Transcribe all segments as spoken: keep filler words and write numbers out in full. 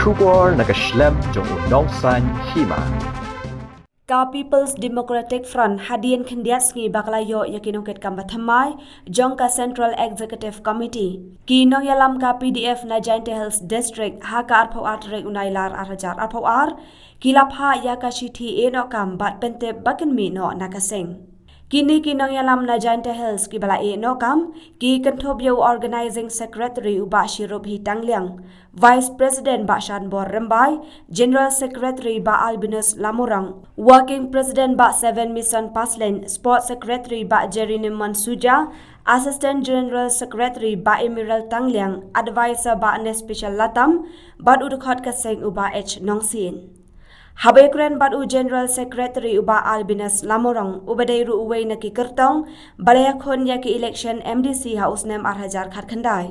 Khubor na ka shlem jong u nongsan hima. Ka People's Democratic Front hadien khyndiat sngi ba ka la ïoh ïa ki nongkitkam ba thymmai jong ka Central Executive Committee, ki nongïalam ka P D F na Jaintia Hills District, ha ka arphew ar tarik u Nailar ar hajar arphew ar, ki la phah ïa ka shithi ïehnoh kam bad pyntip ba kin mih noh na ka seng. Kine ki nongïalam na Jaintia Hills kiba la ïehnoh kam ki kynthup ïa u Organizing Secretary u Bah Shirubhi Tangliang, Vice President Bah Shanbor Rymbai, General Secretary Bah Albinus Lamurong, Working President Bah Seven Mission Paslein, Sports Secretary Bah Jerry Nimon Suja, Assistant General Secretary Bah Emerald Tangliang, Advisor Bah Nespecial Latam, bad u dkhot ka seng u Bah H Nongsien. Haba ïakren bad u General Secretary u Bah Albinus Lamurong, uba dei ruh uwei na ki kyrtong ba la ïakhun ïa ki election M D C ha u snem ar hajar khatkhyndai,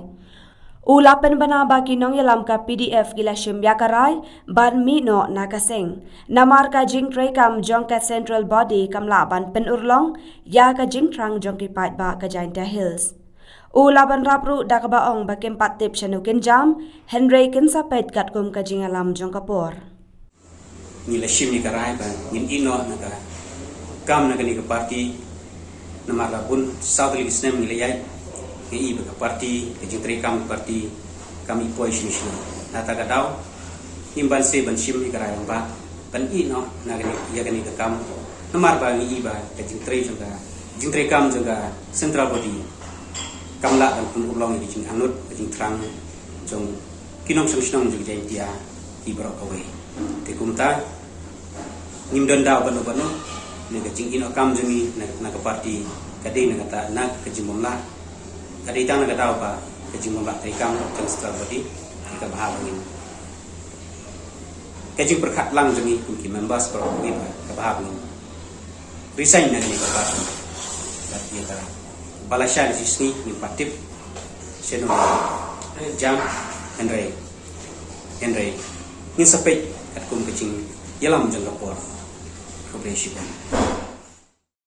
u la pynbna ba ki nongïalam ka P D F ki la shim ïa ka rai ban mih noh na ka seng, namar ka jingtreikam jong ka Central Body kam lah ban pynurlong ïa ka jingthrang jong ki paidbah ka Jaintia Hills. U la bynrap ruh da kaba ong ba kim pat tip shano kin jam, hynrei kin sa peit katkum ka jingïalam jong ka por. Ngi la shim ïa ka rai ba ngin ïehnoh na ka kam na kane ka party, namar la bun saw tylli ki snem ngi la ïaid, ngi i ba ka party, ka jingtreikam ka party kam i poi shano shano. Na kata ka daw ngim banse ban shim ïa ka rai ba ban ïehnoh na kane, ïa kane ka kam, namar ba ngi i ba ka jingtrei jong ka, jingtreikam jong ka Central Body kam lah ban pynurlong ïa ka jingangnud, ka jingthrang jong ki nongshong shnong jong ka Jaintia ki baroh kawei. Te kumta ngim don daw bano bano, ne ka jingïehnoh kam jong ngi na, na ka party ka dei na kata, na ka jingbymlah, ka dei tang na ka daw ba ka jingbymlah treikam jong ka Central Body, ka bha ba ngin, ka jingpyrkhat lang jong ngi kum ki members baroh kawei ba ka bha ba ngin resign na kane ka party. Bad ïa ka ba la shai da shi sngi ngim pat tip shano jam, hynrei, hynrei ngin sa peit katkum ka jingïalam jong ka por. Khublei shibun.